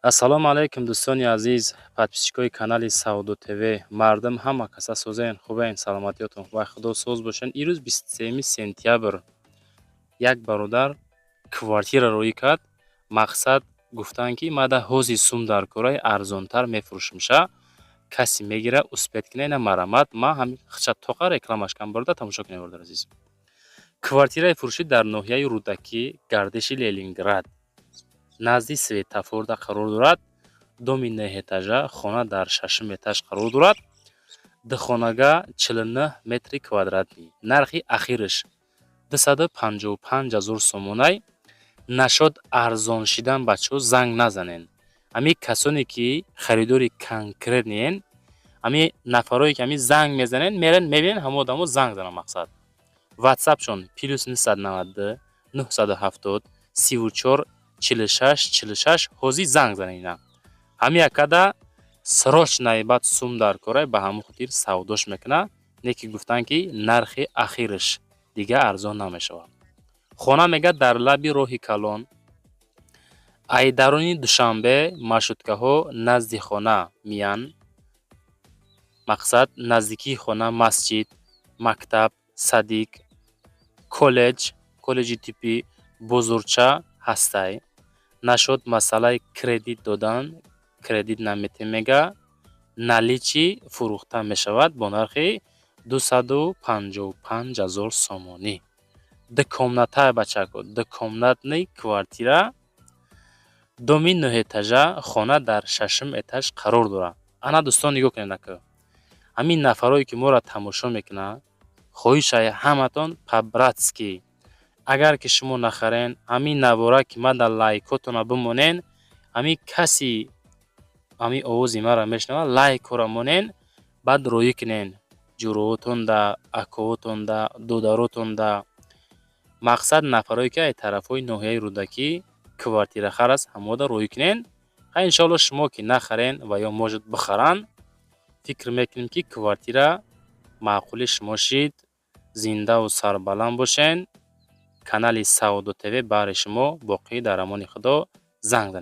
Ассалому алайкум, дӯстони азиз, подписчикои канали Савдо ТВ. Мардум, ҳама каса созен, хубен, саломатиётон хуб, Худо соз бошен. Ирӯз 23 сентябр як бародар квартира роӣ кард. Мақсад гуфтанд, ки мада ҳози сум дар кораи, арзонтар мефурӯшимша, касе мегира, успеть кина, ина марамат. Ма ҳами хича тоқа рекламаш кам бародар, тамошо кунед, бародар азиз. Квартираи фурӯшӣ дар ноҳияи Рӯдакӣ, гардиши Ленинград, назди светофорда қарор дорад. Доми нӯҳэтажа, хона дар шашум этаж қарор дорад. Духонага, 49 метри квадратӣ. Нархи ахираш 255 ҳазор сомонай. Нашод арзон шидан, бачаҳо, занг назанен. Ҳамин касоне ки харидори конкретныен, ҳамин нафарое ки ҳамин занг мезанен, мерен, мебинен, ҳамон одамо занг занан. Мақсад, ватсапшон +992 970 34 46 46. Ҳозир занг занен ина. Ҳамин якада срочно баъд сум дар корай, ба ҳамон хотир савдош мекунад. Не ки гуфтанд, ки нархи ахираш дига арзон намешавад. Хона, мегӯяд, дар лаби роҳи калон, айдарони Душанбе маршруткаҳо назди хона миян. Мақсад, наздикии хона масҷид, мактаб, садик, коллеҷ, коллеҷи тиббӣ, бозорча ҳастай. Нашуд масъалаи кредит додан, кредит наметем, мега, наличный фурӯхта мешавад бо нархи 255 000 сомонӣ. Дукомната, бачако, двухкомнатный квартира, доми нӯҳэтажа, хона дар шашум этаж қарор дорад. Ана, дӯстон, нигоҳ кунед, ака. Ҳамин нафарое ки моро тамошо мекунанд, хоҳишай ҳаматон по-братски, агар ки шумо нахарен, ҳамин навора ки ман дар лайкотона бимонен, ҳамин каси ҳамин овози маро мешунавад, лайкҳоро монен, баъд роӣ кунен ҷӯроҳотонда, акоҳотонда, додаротонда. Мақсад, нафарое ки аз тарафҳои ноҳияи Рӯдакӣ квартирахар аст, ҳамода роӣ кунен. Ха, иншоалло, шумо ки нахарен ва ё может бихаранд, фикр мекунем, ки квартира маъқули шумо шид. Зиндаву сарбаланд бошен. Канали Савдо ТВ баҳри шумо. Боқӣ дар амони Худо, занг занед.